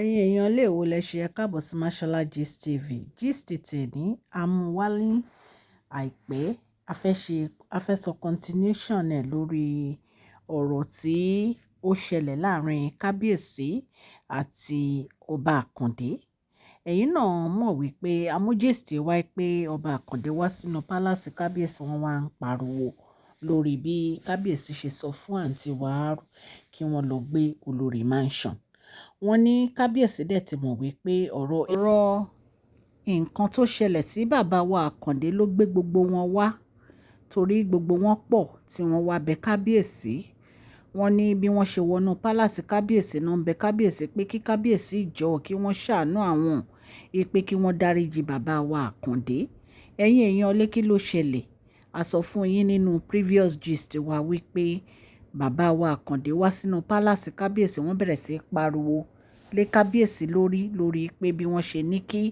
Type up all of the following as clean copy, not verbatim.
Ẹ̀yin èèyàn ilé ìwò lẹ ṣe, ẹ káàbọ̀ sí Mashola Gist TV. Gist tèní a mú wá ní àìpẹ́. A fẹ́ ṣe, a fẹ́ sọ continuation ẹ̀ lórí ọ̀rọ̀ tí ó ṣẹlẹ̀ láàárín Kábíyèsí àti Ọba Àkàndé. Ẹ̀yin náà mọ̀ wípé a mú gist wá pé Ọba Àkàndé wá sínú palace Kábíyèsí, wọ́n wá ń pariwo lórí bí Kábíyèsí ṣe sọ fún àǹtí wa kí wọ́n lọ gbé olórí mansion. Wọ́n ní Kábíyèsí dẹ̀ ti mọ̀ wípé ọ̀rọ̀ nǹkan tó ṣẹlẹ̀ sí bàbá wa Àkàndé ló gbé gbogbo wọn wá, torí gbogbo wọn pọ̀ tí wọ́n wá bẹ Kábíyèsí. Wọ́n ní bí wọ́n ṣe wọnú palace Kábíyèsí náà ń bẹ Kábíyèsí pé kí Kábíyèsí jọ̀ọ́, kí wọ́n ṣàánú àwọn, pé kí wọ́n dáríji bàbá wa Àkàndé. Ẹ̀yin èèyàn ilé, kí ló ṣẹlẹ̀? A sọ fún yín nínú previous gist wa wípé bàbá wa Àkàndé wá sínú palace Kábíyèsí, wọ́n bẹ̀rẹ̀ sí í pariwo lé Kábíyèsí lórí, lórí pé bí wọ́n ṣe ní kí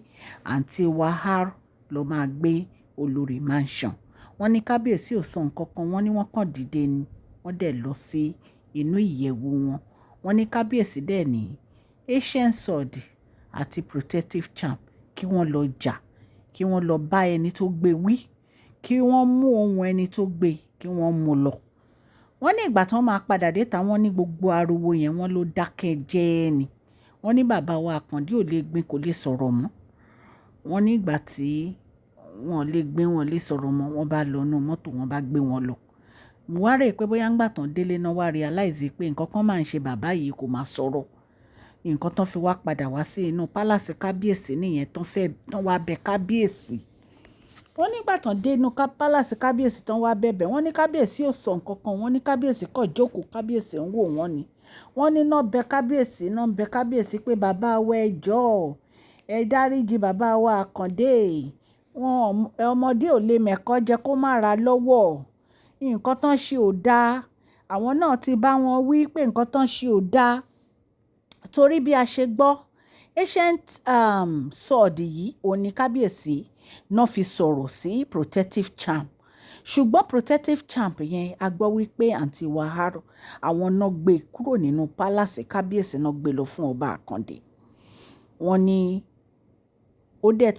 àǹtí wa R lọ máa gbé olórí mansion. Wọ́n ní Kábíyèsí ò sọ nǹkan kan, wọ́n ní wọ́n kàn dìde ni, wọ́n dẹ̀ lọ sí inú ìyẹ̀wù wọn. Wọ́n ní Kábíyèsí dẹ̀ ní ancient sword àti protective charm kí wọ́n lọ jà, kí wọ́n lọ bá ẹni tó gbé wí, kí wọ́n mú ohun ẹni tó gbé, kí wọ́n mú lọ. Wọ́n ní ìgbà tí wọ́n máa padà dé ta, wọ́n ní gbogbo ariwo yẹn, wọ́n ló dákẹ́ jẹ́ ni. Wọ́n ní bàbá wa Àkàndé ò lè gbin, kò lè sọ̀rọ̀ mọ́. Wọ́n ní ìgbà tí wọ́n lè gbin, wọ́n lè sọ̀rọ̀ mọ́, wọ́n bá lọ inú mọ́tò, wọ́n bá gbé wọn lọ. Mo wá rò pé bóyá ńgbà tán délé náà wá realize pé nǹkan kan máa ń ṣe bàbá yìí, kò máa sọ̀rọ̀. Nǹkan tán fi wá padà wá sí inú palace Kábíyèsí nìyẹn, tán fẹ́, tán wá bẹ Kábíyèsí. Wọ́n nígbà tán dé inú palace Kábíyèsí, tán wá bẹ̀bẹ̀. Wọ́n ní Kábíyèsí ò sọ nǹkan kan. Wọ́n ní Kábíyèsí kàn jókòó, Kábíyèsí ń wò wọ́n ni. Wọ́n ní náà bẹ Kábíyèsí, náà bẹ Kábíyèsí pé bàbá wa, ẹ jọ̀ọ́, ẹ dáríji bàbá wa Àkàndé. Wọn ọmọdé ò lè mẹ́kọ́ jẹ kó má ra lọ́wọ́. Nǹkan tán ṣe ò da. Àwọn náà ti bá wọn wí pé nǹkan tán ṣe ò da. Torí bí a ṣe gbọ́, ancient sword yìí, òun ní Kábíyèsí náà fi sọ̀rọ̀ sí protective charm. Ṣùgbọ́n protective charm yẹn, a gbọ́ wípé àǹtí wa R, àwọn náà gbé kúrò nínú palace Kábíyèsí, náà gbé lọ fún ọba Àkàndé. Wọ́n ní ó dẹ̀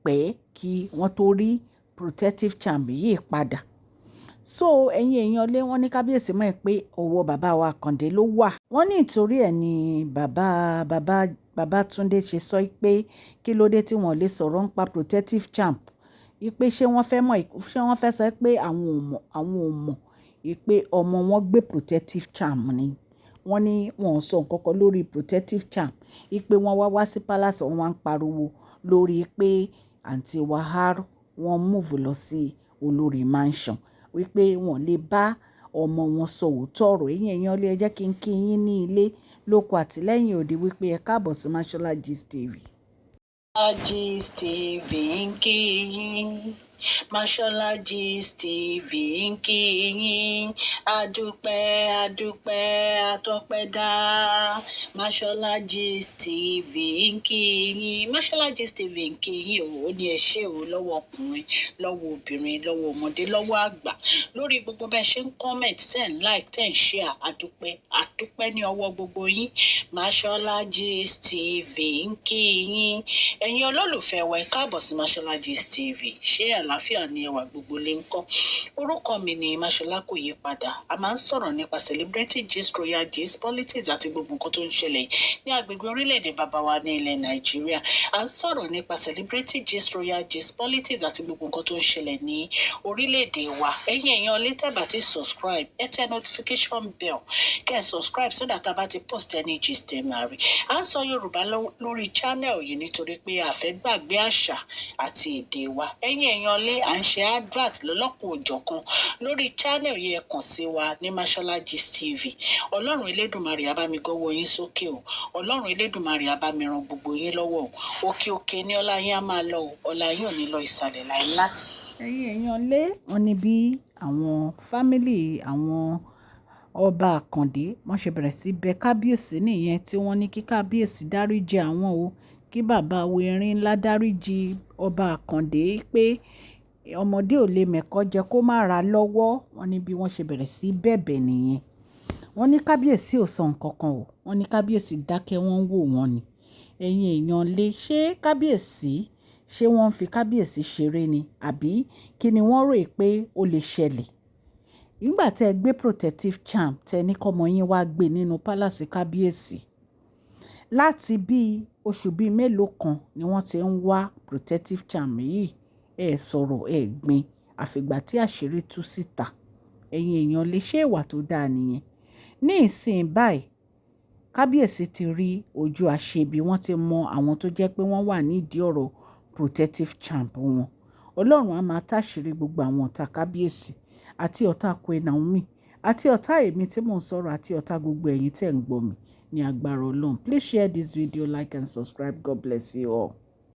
pẹ́ kí wọ́n tó rí protective charm yìí padà. So ẹ̀yin èèyàn lé, wọ́n ní Kábíyèsí mọ̀ pé ọwọ́ bàbá wa Àkàndé ló wà. Wọ́n ní ìtorí ẹ̀ ní bàbá bàbá Babátúndé ṣe sọ pé kí ló dé tí wọ́n lè sọ̀rọ̀ ń pa protective charm. Wípé ṣé wọ́n fẹ́ mọ̀, ṣé wọ́n fẹ́ sọ pé àwọn ò mọ̀, àwọn ò mọ̀ wípé ọmọ wọn gbé protective charm ni. Wọ́n ní wọ́n ò sọ nǹkan kan lórí protective charm. Wípé wọ́n wá wá sí palace, wọ́n wá ń pariwo lórí pé àǹtí wa R wọ́n move lọ sí olórí mansion. Wípé wọ́n lè bá ọmọ wọn sọ òótọ́ ọ̀rọ̀. Ẹ̀yin èèyàn lé, ẹ jẹ́ kí n kí yín ní ilé lóko àti lẹ́yìn òde wípé ẹ káàbọ̀ sí Mashola Gist TV. Gist TV ń kí yín, Mashola Gist TV ń kí yín. Adúpẹ́, adúpẹ́, àtọpẹ́dá. Mashola Gist TV ń kí yín. Mashola Gist TV ń kí yín o. Ó ní ẹ ṣé o, lọ́wọ́ ọkùnrin, lọ́wọ́ obìnrin, lọ́wọ́ ọmọdé, lọ́wọ́ àgbà, lórí gbogbo bẹ́ẹ̀ ṣe ń comment, ten like, 10 share. Adúpẹ́, adúpẹ́ ní ọwọ́ gbogbo yín. Mashola Gist TV ń kí yín. Ẹ̀yin olólùfẹ́ wa, ẹ káàbọ̀ sí Mashola Gist TV. Ṣé àlàáfíà ni ẹwà, gbogbo lè ń kọ́? Orúkọ mi ni Mashola, kò yí padà. A máa ń sọ̀rọ̀ nípa celebrity gist, royal gist, politics àti gbogbo nǹkan tó ń ṣẹlẹ̀ ní agbègbè orílẹ̀-èdè bàbá wa ní ilẹ̀ Nàìjíríà. A ń sọ̀rọ̀ nípa celebrity gist, royal gist, politics àti gbogbo nǹkan tó ń ṣẹlẹ̀ ní orílẹ̀-èdè wa. Ẹ̀yin èèyàn lè tẹ́ bá ti subscribe, ẹ tẹ notification bell, kẹ́ ẹ subscribe so that a bá ti post any gist, ẹ máa rí. À ń sọ Yorùbá lórí channel yìí nítorí pé a fẹ́ gbàgbé àṣà àti èdè wa. Ẹ̀yin èèyàn lé, à ń ṣe advert lọ́lọ́kan òjọ̀kan lórí channel yìí. Ẹ kàn sí wa ní Mashola Gist TV. Ọlọ́run Elédùnmarè á bá mi gọ́wọ́ yín sókè o. Ọlọ́run Elédùnmarè á bá mi ran gbogbo yín lọ́wọ́ o. Òkè òkè ní ọlá yín á máa lọ o. Ọlá yín ò ní lọ ìsàlẹ̀ láéláé. Ẹ̀yin èèyàn lé, wọ́n ní bí àwọn family àwọn ọba Àkàndé wọ́n ṣe bẹ̀rẹ̀ sí bẹ Kábíyèsí nìyẹn, tí wọ́n ní kí Kábíyèsí dáríji àwọn o, kí bàbá wo erin ńlá dáríji ọba Àkàndé, pé ọmọdé ò lè mẹ́kọ́ jẹ kó má ra lọ́wọ́. Wọ́n ní bí wọ́n ṣe bẹ̀rẹ̀ sí bẹ̀bẹ̀ nìyẹn. Wọ́n ní Kábíyèsí ò sọ nǹkan kan o. Wọ́n ní Kábíyèsí dákẹ́, wọ́n ń wò wọ́n ni. Ẹ̀yin èèyàn lè ṣe kábíyèsí, ṣé wọ́n ń fi kábíyèsí ṣeré ni? Àbí kí ni wọ́n rò pé ó lè ṣẹlẹ̀? Nígbà tí ẹ gbé protective charm, tẹ ní kọ́mọ yín wá gbé nínú palace kábíyèsí. Láti bí oṣù bí mélòó kan ni wọ́n ti ń wá protective charm yìí. Ẹ sọ̀rọ̀, ẹ gbin. Àfi ìgbà tí àṣírí tú síta. Ẹ̀yin èèyàn lè ṣe ìwà tó dáa nìyẹn. Ní ìsìn báyìí, kábíyèsí ti rí ojú aṣebi, wọ́n ti mọ àwọn tó jẹ́ pé wọ́n wà nídìí ọ̀rọ̀ protective charm wọn. Ọlọ́run á máa táṣìírí gbogbo àwọn ọ̀tá kábíyèsí àti ọ̀tá Queen Naomi àti ọ̀tá èmi tí mò ń sọ̀rọ̀ àti ọ̀tá gbogbo ẹ̀yin tí ẹ̀ ń gbọ́ mi ní agbára Ọlọ́run. Please share this video, like and subscribe. God bless you all.